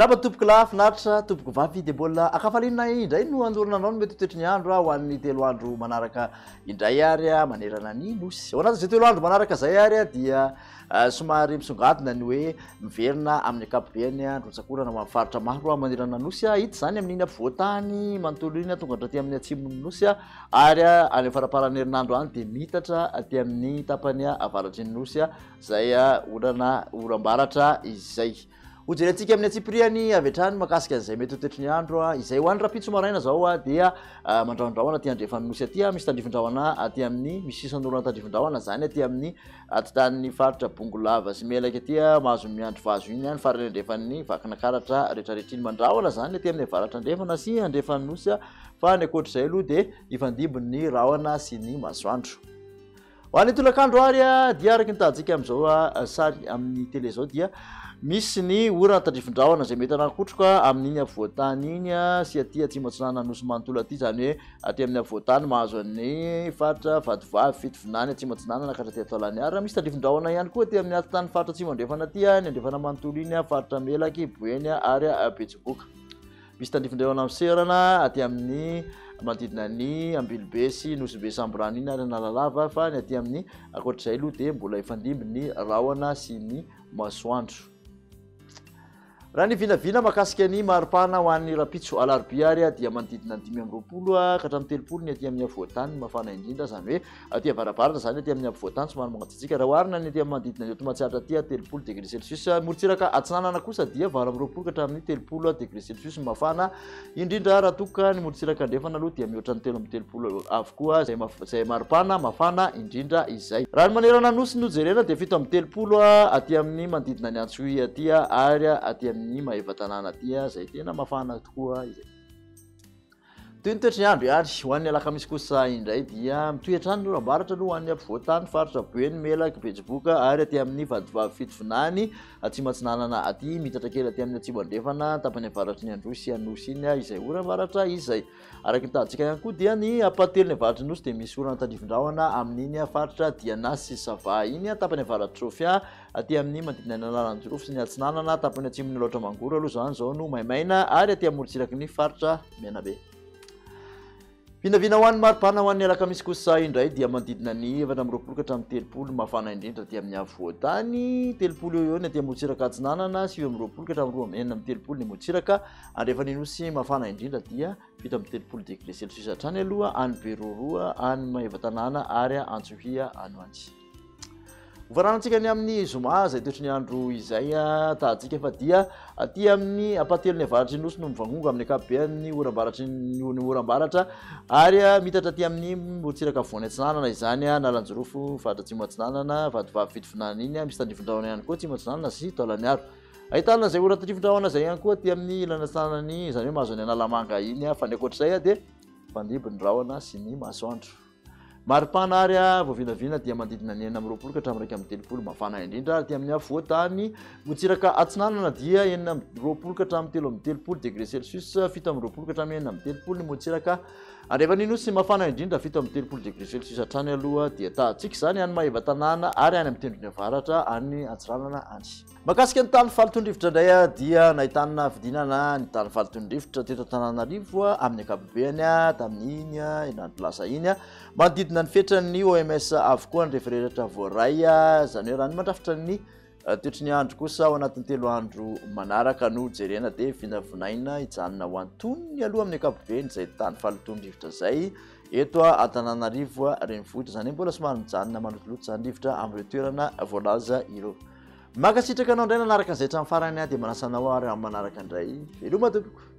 Miarahaba tompoko lahy, finaritra tompoko vavy, dia mbola ankafaliana indray no hanorina anao ny mety ho toetry ny andro ho an'ny telo andro manaraka indray ary manerana ny nosy. Ao anatin'izay telo andro manaraka izay ary dia eh, somary misongadina ny hoe miverina amin'ny ankapobeny ny rotsak'orana ho an'ny faritra maro manerana ny nosy. Hita izany amin'iny afovoan-tany manontolo iny tonga hatraty amin'ny atsimon'ny nosy ary any amin'ny faramparan'ny herinandro any dia miitatra aty amin'ny tapany avaratry ny nosy izay orana oram-baratra izay. Hojerentsika amin'ny antsipiriany avy hatrany mahakasika an'izay mety ho toetry ny andro izay ho any rahampitso maraina izao dia mandrahondrahona aty andrefan'ny nosy aty, misy tandrifin-drahona aty amin'ny misy sisan'orana tandrifin-drahona izany aty amin'ny atitan'ny faritra Bongolava sy Melaky aty, mahazo miandry vazo iny any farany andrefan'ny Vakinakaratra rehetrarehetra iny mandrahona izany aty amin'ny avaratra andrefana sy andrefan'ny nosy fa ny ankoatr'izay aloha dia hifandimby ny rahona sy ny masoandro. Ho an'ny tolakandro ary dia araka ny tahantsika amin'izao sary amin'ny tele izao dia misy ny orana tandrifin-drahona izay mety hanakotroka amin'iny afovoan-tany iny sy aty atsimo atsinanana nosy manontolo aty, izany hoe aty amin'ny afovoan-tany mahazo an'ny faritra Vatovavy, Fitovinany, Atsimo Atsinanana ka hatraty Taolagnaro. Misy tandrifin-drahona ihany koa aty amin'ny atitany faritra Atsimo Andrefana aty, ny andrefana manontolo iny, faritra Melaky, Boeny ary Betsiboka. Misy tandrifin-drahona miserana aty amin'ny manodidina ny Ambilobe sy Nosy Be Sambirano iny ary Analalava, fa ny aty amin'ny ankoatr'izay aloha dia mbola hifandimby ny rahona sy ny masoandro. Raha ny vinavina mahakasika ny maripana ho an'ny rahampitso alarobia ary dia manodidina ny 25 ka hatramin'ny 30 ny aty amin'ny afovoan-tany mafana indrindra, izany hoe aty avarabaratra izany aty amin'ny afovoan-tany somary mangatsiatsiaka raha oharina ny aty amin'ny manodidina ny eto Matsiatra aty 30 degré celsius. Morontsiraka atsinanana kosa dia 28 ka hatramin'ny 30 degré celsius mafana indrindra, raha toa ka ny morontsiraka andrefana aloha dia mihoatra ny 33 avokoa izay izay maripana mafana indrindra izay. Raha ny manerana ny nosy no jerena dia 37 aty amin'ny manodidina ny Antsohihy aty ary aty amin'ny Maevatanàna aty izay tena mafana tokoa izay. Toy ny toetry ny andro ihany, ho an'ny alakamisy kosa indray dia mitohy hatrany ny oram-baratra aloha ho an'ny afovoan-tany, faritra Boeny, Melaky, Betsiboka ary aty amin'ny Vatovavy Fitovinany, Atsimo Atsinanana aty, miitatra kely aty amin'ny Atsimo Andrefana, tapany avaratry ny Androy sy Anosy iny izay oram-baratra izay. Araka ny tanjontsika ihany koa dia ny ampahatelony avaratry ny Nosy dia misy orana tandrifin-drahona amin'iny faritra Diana sy Sava iny, tapany avaratr'i Sofia, Aty amin'ny manodidina ny Analanjirofo sy ny Atsinanana, tapany atsimon'ny Alaotra Mangoro aloha izany izao no maimaina ary aty amorontsiraky ny faritra Menabe. Vinavina ho an'ny maripana ho an'ny alakamisy kosa indray dia manodidina ny 24 ka hatramin'ny 30 mafana indrindra aty amin'ny afovoan-tany, 30 eo eo ny aty amorontsiraka atsinanana, 29 ka hatramin'ny 36 ny morontsiraka andrefan'ny nosy mafana indrindra dia 37 degré celsius hatrany aloha any Beroroha, any Maevatanàna ary Antsohihy any ho any. Hofaranantsika ny amin'ny zoma izay toetry ny andro izay tahantsika fa dia aty amin'ny ampahatelony avaratry ny nosy no mivangongo amin'ny ankapobeny ny oram-baratry ny oram-baratra ary mitatra aty amin'ny morontsiraka afovoany atsinanana izany Analanjirofo faritra atsimo atsinanana Vatovavy Fitovinany iny misy tandrifin-drahona ihany koa atsimo atsinanana sy Taolagnaro. Ahitana izay ora tandrifin-drahona izay ihany koa aty amin'ny ilany atsinanany izany hoe mahazo ny Analamanga iny fa ny ankoatr'izay dia mpandimby ny rahona sy ny masoandro. Maripana ary vao vinavina dia manodidina ny 26 ka hatramin'ny 31 mafana indrindra ary aty amin'ny afovoan-tany morontsiraka atsinanana dia 26 ka hatramin'ny 33 degré celsius, 27 ka hatramin'ny 36 ny morontsiraka andrefan'ny nosy mafana indrindra 37 degré celsius hatrany aloha dia tahantsika izany any Maevatanàna ary any amin'ny tendrony avaratra any Antsiranana any. Mahakasika ny tany faloton'ny-rivotra indray dia nahitana fidinana ny tany faloton'ny-rivotra teto Antananarivo amin'ny ankapobeny tamin'iny herinandro lasa iny. Manodidina ny fetran'ny OMS avokoa ny refereratra voaray, izany hoe raha ny mandrafitra ny toetry ny andro kosa ao anatin'ny telo andro manaraka no jerena dia vinavinaina hijanona ho antonony aloha amin'ny ankapobeny izay tany faloton'ny-rivotra izay eto Antananarivo renivohitra, izany hoe mbola somary mijanona malotoloto izany rivotra amin'ireo toerana voalaza ireo. Mankasitraka anao indray nanaraka an'izay hatramin'ny farany aho dia manasa anao ary amin'ny manaraka indray. Veloma tompoko.